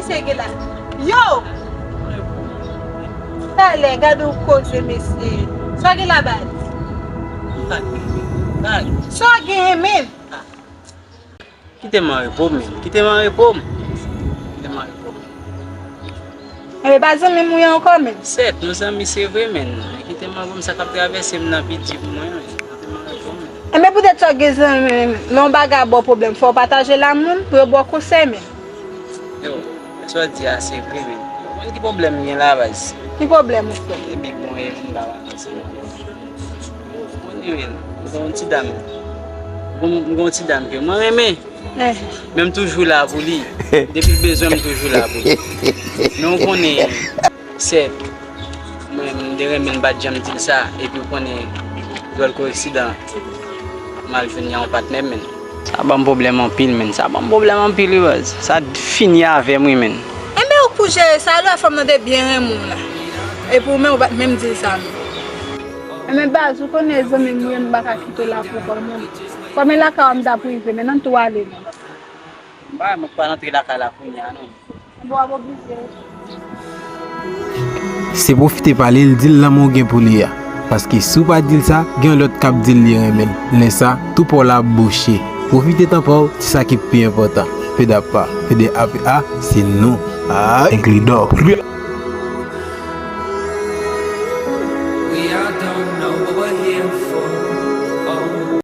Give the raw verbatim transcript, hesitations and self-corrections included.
Mesye gen la. Yo! Talè, gade yon koze, mesye. Sa w gen la, baz? Bag, bag. Sa w gen, men? Kite m an repo, men. Kite m an repo, men. Kite m an repo, men. Enben, pa zanmi m ou ye ankò, men. Sèt, nou zanmi, se vre, men. Men kite m an repo, men, sa k ap travèse m nan pi di pou mwen, men. Kite m an repo, men. Enben, poutèt sa w gen zanmi, men. Lè yon bagay ba w pwoblèm, fò w pataje l ak moun pou yo ba w konsèy, men. Yo, sa w di a se vre, men. Yo, konn ki pwoblèm m gen la, baz? Ki pwoblèm ou, frè? E big bon, e vin ba w ansanm. Ou konnen, men, m gen yon ti dam. M gen yon ti dam ke mwen renmen. Men m toujou la pou li. Depi l bezwen, m toujou la pou li. Men ou konnen, sè, mwen, m te renmen l, m pa t janm di l sa. Epi ou konnen, dwòl koeksidan, m al jwenn yon patnè m, men. Sa ban m pwoblèm anpil, men. Sa ban m pwoblèm anpil, wi, baz. Sa fini avè m, wi, men. Enben, ou k pou jere sa, lè fanm nan te byen renmen w la. Epi ou menm, ou pa t menm di l sa, men. Enben, baz, ou konnen zanmi m, wi, m pa ka kite w la pou kòm, men. Kòm e lakay w m t ap rive, men ann tou ale, men. M pa, mwen pa rantre lakay la kounye a, non. Bon, w ap oblije. Se pwofite pale l, di l lanmou w gen pou li a. Paske si w pa di l sa, gen yon lòt k ap di l li renmen l. Lè sa, tou pa w la ap bouche. Pwofite tan pa w, se sa ki pi enpòtan. P D A P A, P D A P A, se nou. Ay, Includor.